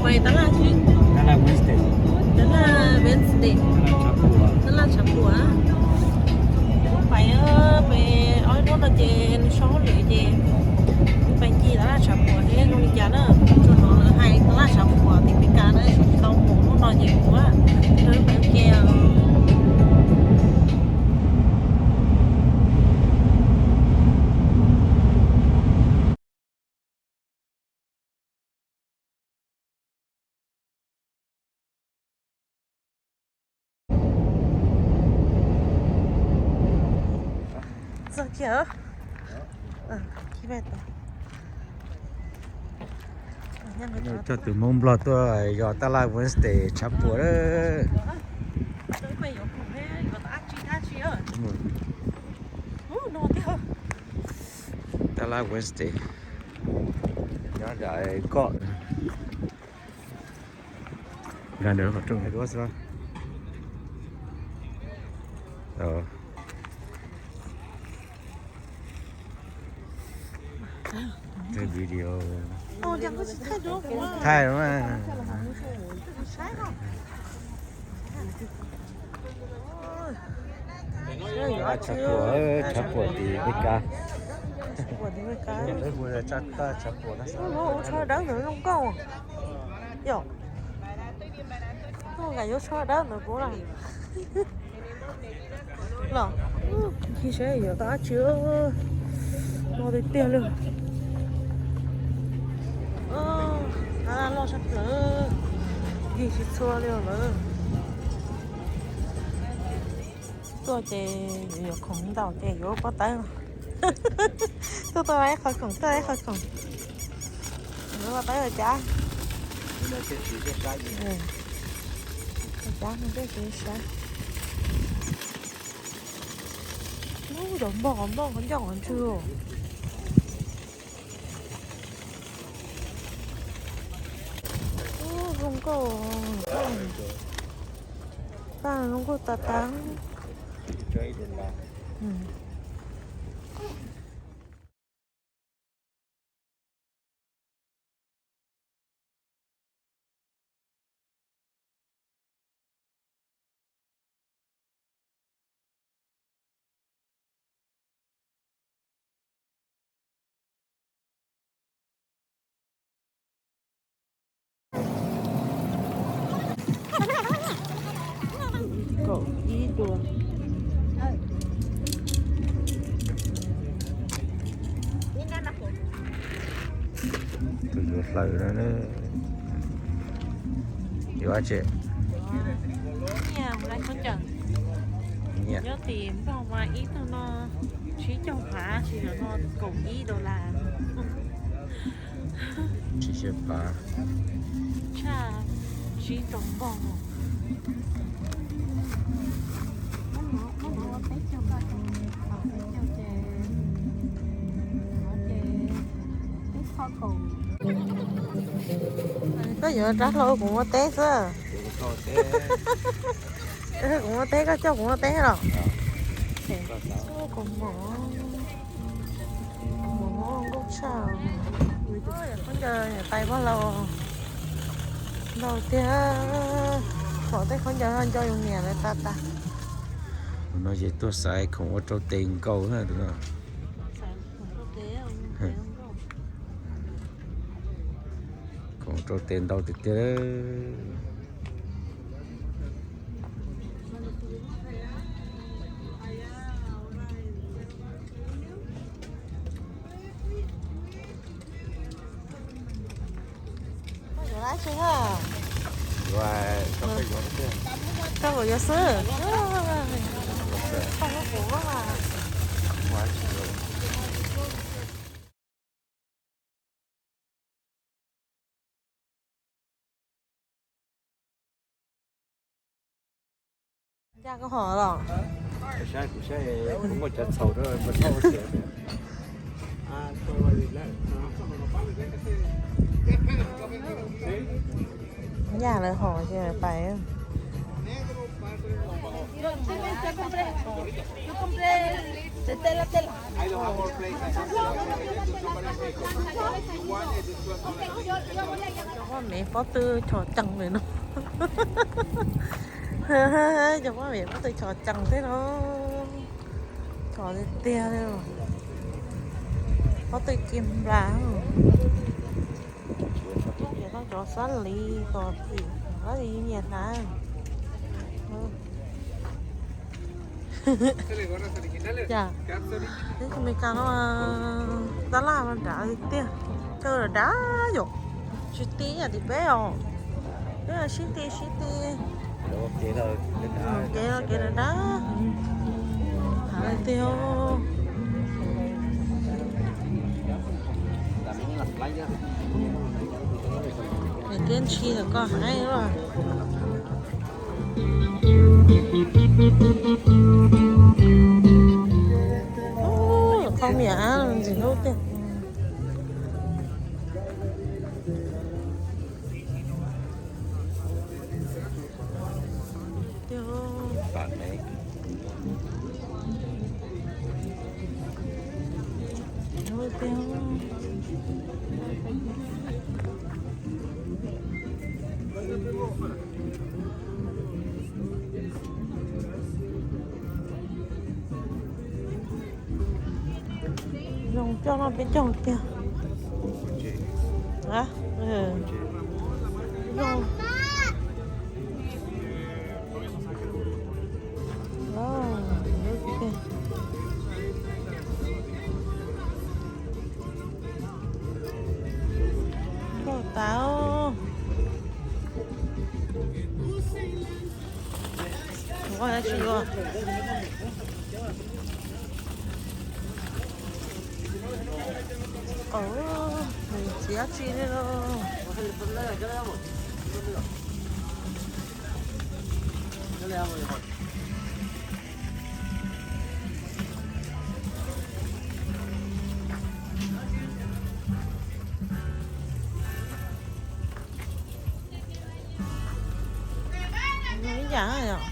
Pais tab laj tsi? Tab laj Wednesday. Tab laj Wednesday. Tab laj tshav puam. Tab laj tshav puam. Pais, peb ob hnub no ces nws so hauj lwm ces pais ncig tab laj tshav puam thiab zoo li cas na. Tsuas hnov lawv hais tab laj tshav puam tim Meskas na, tsis tau mus, hnub no ces mus, peb pais ua ke. Txog kiag. Coj tus Hmoob Nplog tuaj yos tab laj Wednesday tshav puam. Tab laj Wednesday nyob nram koj. Nkag ntawm qhov rooj duab xwb. Video. Thaij mas. Tshav puam, tshav puam tim Meskas. Tshav puam tim Meskas. Tshav puam no. Ua tsho dawb ntawd zoo nkauj. Yom. Ua cas yuav tsho dawb ntawd kuv na. Los, ncig saib yog tau dab tsi. No tiag tiag li. Loj sab plaws, ncig tsis txhua li lawm. Tuaj ces yuav khoom ntau ces yuav pob tawb. Tuaj tau ib qho khoom, tuaj ib qho khoom. Yuav pob tawb cab. Cab no tej siv sab. Ub, cov npog nplooj qhov ncauj qhov ntswg. Ub, zoo nkauj. Paj zoo nkauj tas tas. Kaum ib dua. Tus yuav hlaws no, yuav dab tsi? Nyiaj mus lais khaub ncaws. Nyiaj. Nyob tim Nplog mas ib tug no tsib caug phav, tsis yog no kaum ib dollar. Tsib caug phav. Tshaj tsib rau npog. Koj yuav rab hlau kuv muab teb xwb. Kuv muab teb, koj coj kuv muab teb los? Kuv mov, mov nkauj tshaj. Khaub ncaws niam tais pog laus ntau tiag. Pom tej khaub ncaws nco yus niam lawv tas tas. Tus no ces tuaj xaiv khoom ua rau tes nkaus na tus no. Khoom rau tes ntau tiag tiag. Koj yuav dab tsi na? Koj yuav xwb. Koj lub kuv mas. Ncaj koj hom los? Saib kuv saib kuv muaj cov txhaum rau kuv txhob ua siav. Ncaj lawv hom ces pais. Yo, yo, yo compré, yo compré de tela, tela. Cov poj niam pob tw chov cees li no. Cov poj niam pob tw chov cees thiab no. Chov tiag tiag li. Pob tw kis nplas. Cov xab lis tos tim, nyiam hnav. Cas teb chaws Amelikas no tab laj mas dav tiag, chaw dav yom, tsis ti yam tim peb os, peb sib ti sib ti. Kev no kev dav dav, hav tiag. Niam tij ntshis lawm koj heev los. Qhov niam ntxim hlub tiag. Zoo coj noj peb caug tiag. Zoo. Koj tas. Ua dab tsi ua? Txiv dab tsi li los? Ib yam yom.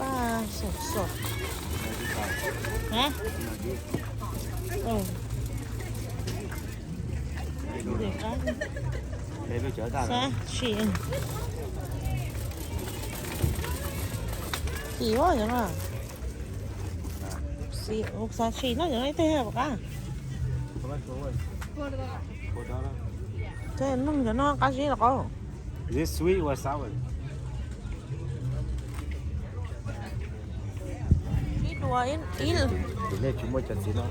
Paj xom xom. Hab? Xab tshim. Xim ua cov no. Xim, xab tshim noj cov no ib teg puas qab? Ces noj cov no qab zib los qaub. Is it sweet or sour? Ib dua ib, ib. Ces nej tsis muaj cov txiv no?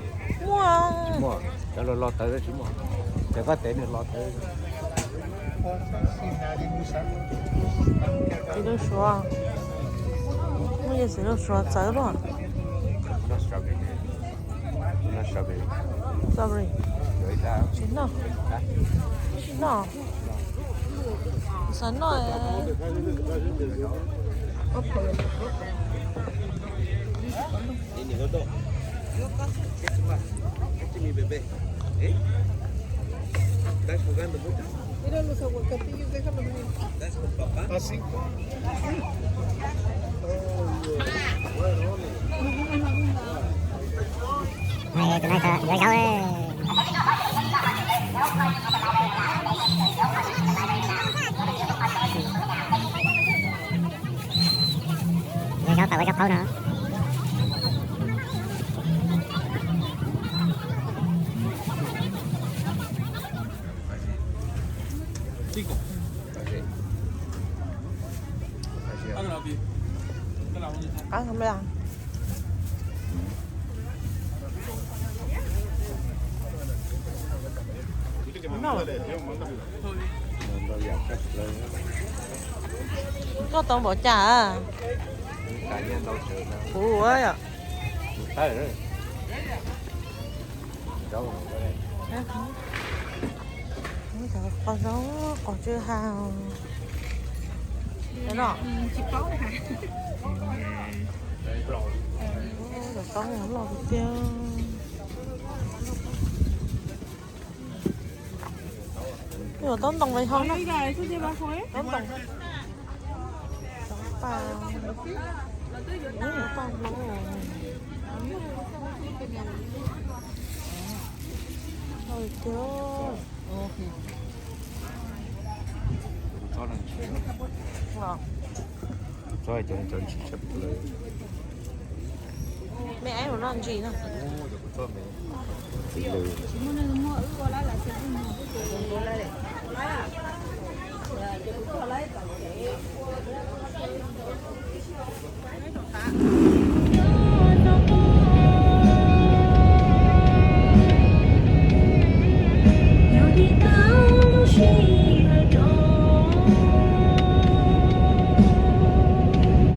Muaj. Tsis muaj. Cov los los tawv tsis muaj. Ces koj tev nws los tawv. Txiv lws suav. Muaj yog txiv lws suav txawv luaj. Noj strawberry. Strawberry. Tsis noj. Tsis noj. Xav noj. Tus no yuav zaub. Yuav zaub tau ua zaub qaub no. Qab heev li. Koj tau npaum cas? Kuv ua yom. Qos zaub qos tsw ha. Tsis paub na. Cov taub loj tiag. Cov taub ntoo li ho na. Taub ntoo. Taub pas. Taub pas hlob. Tiag. Tsob cov ntsis tshaj plaws. Me aib mus noj ntsis no. Txiv lws.